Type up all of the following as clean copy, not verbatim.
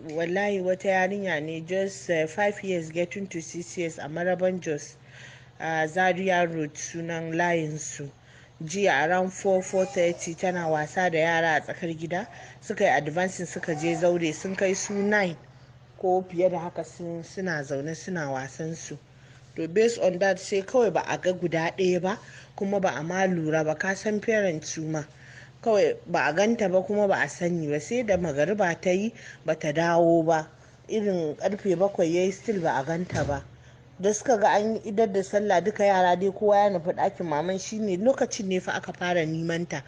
Wallahi wata yarinya ne, just 5 years getting to 6 years, a Maraban Jos, a Zaria Road sunan layinsu. Jiya around 4, 4:30 tana wasa da yara a tsakar gida, suka yi advancing suka je zaure, sun kai su 9 ko fiye da haka, suna zaune suna wasan su. To, based on that, sai kawai ba a ga guda ɗaya ba, kuma ba a ma lura ba. Ka san parents su ma, kawai ba a ganta ba kuma ba a sani ba, sai da magariba ta yi ba ta dawo ba. Irin karfe 7 yayi, still ba a ganta ba. Da suka ga an idar da sallah, duka yara dai kowa ya nufi ɗakin maman, shine lokacin ne fa aka fara neman ta.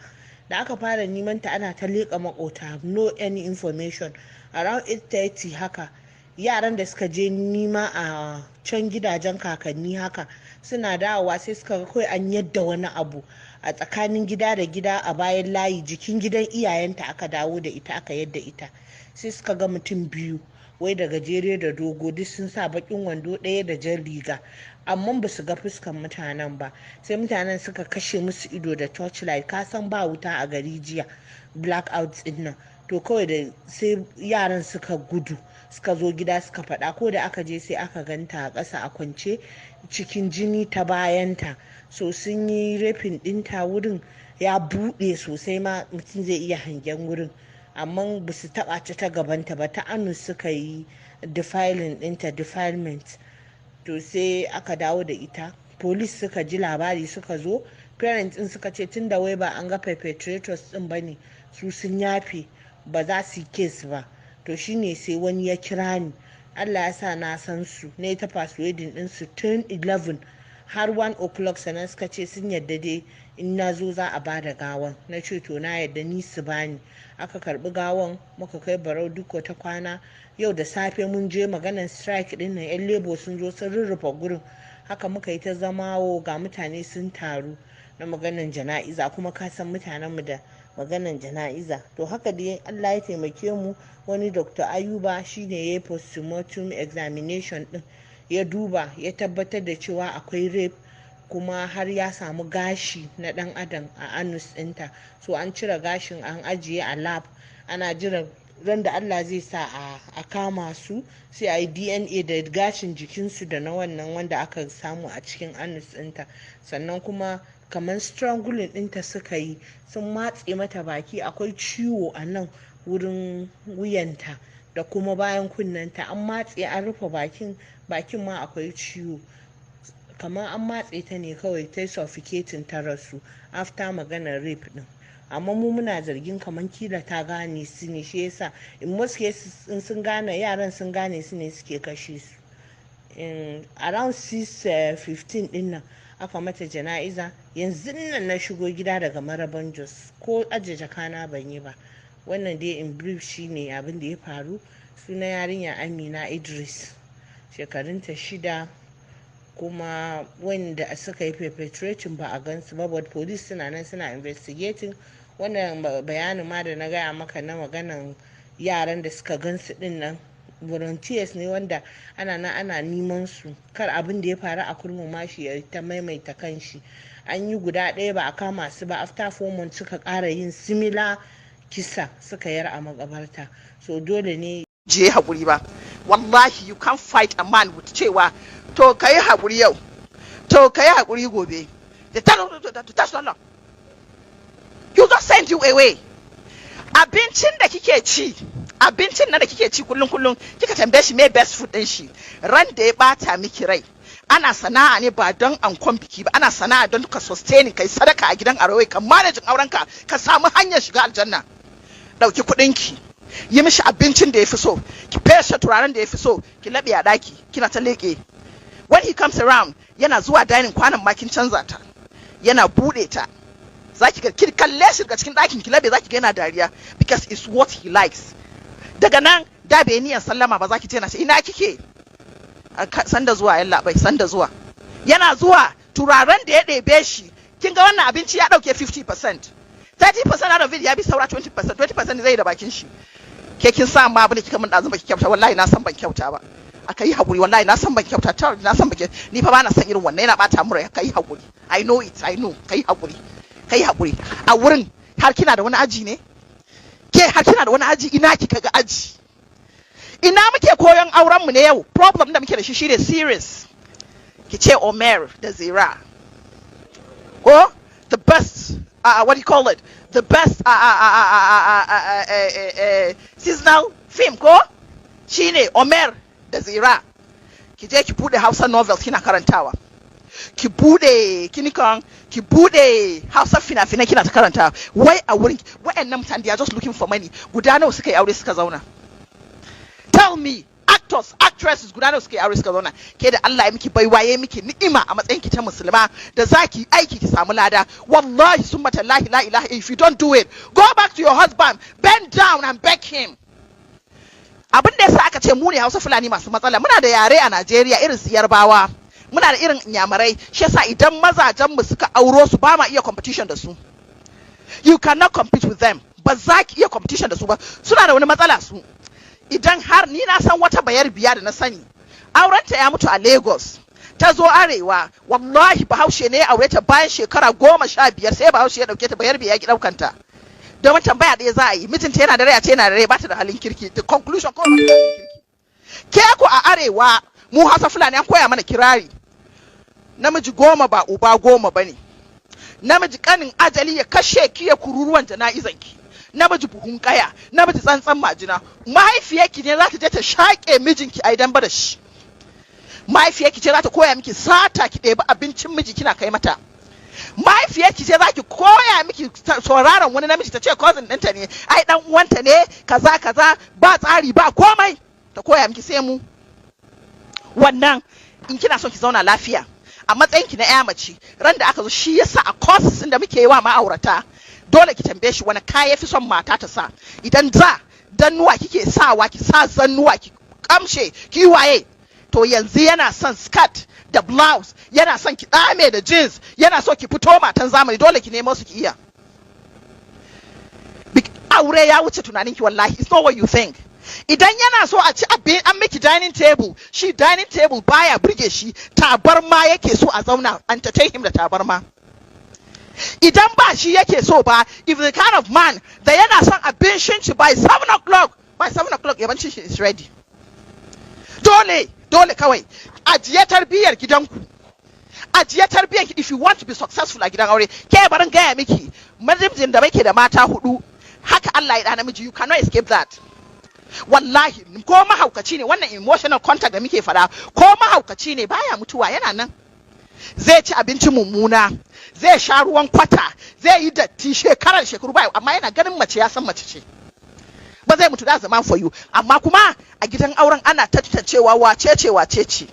Da aka fara neman ta, ana ta leƙa makota, no any information. Around 8:30 haka, yaran da suka je nima a can gidajen kakanni haka, suna dawowa sai suka ga kawai an yadda wani abu a tsakanin gida da gida a bayan layi, jikin gidan iyayenta aka dawo da ita, aka yadda ita. Sai suka ga mutum biyu wai, da gajere da dogo, duk sun sa bakin wando ɗaya da jan riga, amma ba su ga fuskan mutanen ba. Sai mutanen suka kashe musu ido da torchlight. Ka san ba wuta a gari jiya, blackout din nan. To, kawai da sai yaran suka gudu, suka zo gida suka faɗa. Ko da aka je, sai aka ganta a ƙasa a kwance cikin jini ta bayanta. So sun yi raping ɗinta, wurin ya buɗe sosai ma, mutum zai iya hangen wurin, amma ba su taɓa ta ta gabanta ba, ta anus suka yi defiling ɗinta, defilement. To, sai aka dawo da ita. Police suka ji labari suka zo. Parents din suka ce tunda wai ba an ga perpetrators din ba ne, su sun yafe, ba za su yi case ba. To, shine sai wani ya kira ni. Allah ya sa na san su ne, ta persuading din su tun 11 har 1 o'clock, sannan suka ce sun yadda dai in na zo za a ba da gawan. Na ce to, na yadda, ni su bani. Aka karbi gawan, muka kai Barau Dikko ta kwana. Yau da safe mun je maganan strike din nan, yan labour sun zo sun rurrufe gurin. Haka muka yi ta zama, ga mutane sun taru na maganan jana'iza, kuma ka san mutanenmu da maganan jana'iza. To, haka dai Allah ya taimake mu, wani Dr. Ayuba shine ya yi postmortem examination din, ya duba, ya tabbatar da cewa akwai rape, kuma har ya samu gashi na dan adam a anus ɗinta. So an cire gashin, an ajiye a lab, ana jiran ran da Allah zai sa a kama su, sai a yi DNA da gashin jikinsu da na wannan wanda aka samu a cikin anus ɗinta. Sannan kuma kamar strangling ɗinta suka yi, sun matse mata baki. Akwai ciwo a nan wurin wuyanta da kuma bayan kunnenta, an matse, an rufe bakin, bakin ma akwai ciwo, kamar an matse ta ne kawai ta suffocating ta rasu after maganar rape din. Amma mu muna zargin kamar kila ta gane su ne, shi yasa in most cases in sun gane yaran, sun gane su ne suke kashe su. In around 6:15 din nan aka mata jana'iza. Yanzu nan na shigo gida daga Maraban Jos, ko ajiye jakana ban yi ba. Wannan dai in brief shine abin da ya faru. Suna yarinya Amina Idris, shekarunta 6, kuma wanda suka yi perpetrating ba a gansu ba, but police suna nan suna investigating. Wannan bayanin ma da na gaya maka na maganan yaran da suka gansu din nan, volunteers ne wanda ana nan ana neman su, kar abin da ya faru a Kurmin Mashi ya ta maimaita kanshi. An yi guda ɗaya, ba a kama su ba. After 4 months suka ƙara yin similar kisa, suka yar a makabarta. So dole ne. Je haƙuri ba. Wallahi you can't fight a man with cewa to ka yi haƙuri yau, to ka yi haƙuri gobe. Da ta ta, you just send you away. Abincin da kike ci, abincin nan da kike ci kullum kullum, kika tambaye shi me best food din shi, ran da ya bata miki rai. Ana sana'a ne ba don ankon biki ba, ana sana'a don ka sustaining, kai sadaka a gidan aure, ka managing aurenka, ka samu hanyar shiga aljanna. Dauki kuɗin ki, yi mishi abincin da ya fi so, ki feshe turaren da ya fi so, ki laɓe a ɗaki kina ta leƙe. When he comes around, yana zuwa dining, kwanan ma kin canza ta. Yana buɗe ta, zaki ga, ki kalle shi daga cikin ɗakin ki laɓe, zaki ga yana dariya because it's what he likes. Daga nan da bai niyan sallama ba, zaki ce na ce ina kike, sanda zuwa, yalla bai sanda zuwa. Yana zuwa, turaren da ya ɗebe shi, kin ga wannan abinci ya ɗauke 50%, 30% out of it ya bi, saura 20%. 20% zai da bakin shi. Ke kin sa ma abin da kika min ɗazu baki kyauta. Wallahi na san ban kyauta ba, aka yi hakuri. Wallahi na san ban kyauta ta, na san baki. Ni fa bana san irin wannan, yana bata mu rai. Ka yi hakuri, I know it, I know. Ka yi hakuri, ka yi hakuri. A wurin har kina da wani aji ne ke? Har kina da wani aji? Ina kika ga aji? Ina muke koyon auren mu ne yau? Problem da muke da shi shine serious. Ki ce Omer da Zira. Ko the best, what do you call it? The best seasonal film ko? Shine Omer da Zira. Ki je ki bude Hausa novels kina karantawa. Ki bude kinikan, ki bude Hausa fina-finai kina ta karanta. Wai a wurin wa'annan mutane, they are just looking for money. Guda nawa suka yi aure suka zauna? Tell me, actors, actresses guda nawa suka yi aure suka zauna? Ke da Allah ya miki baiwa, ya miki ni'ima a matsayin ki ta musulma da zaki aiki ki samu lada, wallahi summa tallahi la ilaha, if you don't do it, go back to your husband, bend down and beg him. Abin da yasa aka ce mu ne Hausa Fulani masu matsala, muna da yare a Najeriya irin su Yarbawa, muna da irin Inyamurai. Shi yasa idan mazajen mu suka auro su, ba ma iya competition da su. You cannot compete with them. Ba za ki iya competition da su ba. Suna da wani matsala su. Idan har ni na san wata bayar biya da na sani, aurenta ya mutu a Lagos, ta zo arewa, wallahi Bahaushe ne ya aure ta. Bayan shekara 15 sai Bahaushe ya dauke ta. Bayar biya ki daukanta domin tambaya ɗaya za a yi: mijinta yana da rai? A ce yana da rai. Ba ta da halin kirki. The conclusion kawai, ba ta da halin kirki. Ke ku a arewa, mu Hausa Fulani, an koya mana kirari: namiji 10 ba uba 10 bane, namiji kanin ajali, ya kashe ki ya kururuwan jana'izan ki, namiji buhun kaya, namiji tsantsan majina. Mahaifiyarki ne za ta je ta shaƙe mijinki a idan ba da shi. Mahaifiyarki ce za ta koya miki sata, ki ɗebi abincin miji kina kai mata. Mahaifiyarki ce za ki koya miki sauraron wani namiji, ta ce cousin ɗinta ne, ai ɗan uwanta ne, kaza kaza, ba tsari ba komai, ta koya miki. Sai mu wannan, in kina son ki zauna lafiya a matsayin ki na ya mace, ran da aka zo, shi yasa a courses da muke yi wa ma'aurata, dole ki tambaye shi wani kaya fi son mata ta sa. Idan za zannuwa kike sawa, ki sa zannuwa, ki kamshe, ki waye. To yanzu yana son skirt da blouse, yana son ki dame da jeans, yana so ki fito matan zamani. Dole ki nemo su ki iya. Aure ya wuce tunaninki, wallahi. It's not what you think. Idan yana so a ci abin an miki dining table, shi dining table baya burge shi, tabarma yake so a zauna, entertain him da tabarma. Idan ba shi yake so ba, if the kind of man da yana son abincin shi by 7 o'clock, by 7 o'clock yawancin shi is ready. Dole dole kawai ajiye tarbiyyar gidanku, ajiye tarbiyyar. If you want to be successful a gidan aure, ke barin gaya miki, mijin da muke da mata hudu, haka Allah ya da namiji, you cannot escape that. Wallahi ko mahaukaci ne, wannan emotional contact da muke fada, ko mahaukaci ne baya mutuwa, yana nan. Zai ci abinci mummuna, zai sha ruwan kwata, zai yi datti shekarar shekaru baya, amma yana ganin mace ya san mace ce, ba zai mutu. That's the man for you. Amma kuma a gidan auren ana tantancewa wace ce wace ce,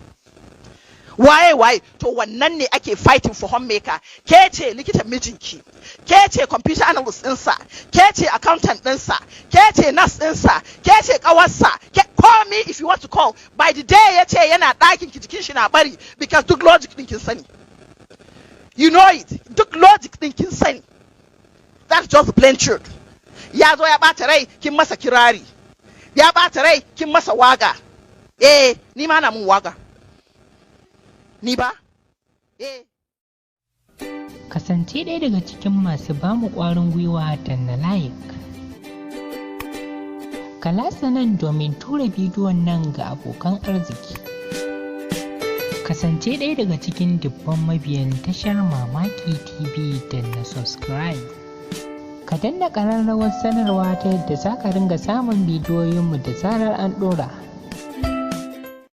waye waye. To wannan ne ake fighting for homemaker. Ke ce likitan mijinki, ke ce computer analyst ɗinsa, ke ce accountant ɗinsa, ke ce nurse ɗinsa, ke ce ƙawarsa, ke call me if you want to call. By the day ya ce yana ɗakin ki, jikin shi na bari, because duk logic ɗin kin sani. You know it. Duk logic ɗin kin sani. That's just the plain truth. Ya zo ya ɓata rai, kin masa kirari. Ya ɓata rai, kin masa waga. Eh, ni ma na mun waga. Ni ba? Eh. Kasance ɗaya daga cikin masu bamu ƙwarin gwiwa da na like. Ka latsa nan domin tura bidiyon nan ga abokan arziki. Kasance ɗaya daga cikin dubban mabiyan tashar Mamaki TV da na subscribe. Ka danna ƙararrawar sanarwa ta yadda za ka ringa samun bidiyoyinmu da zarar an ɗora.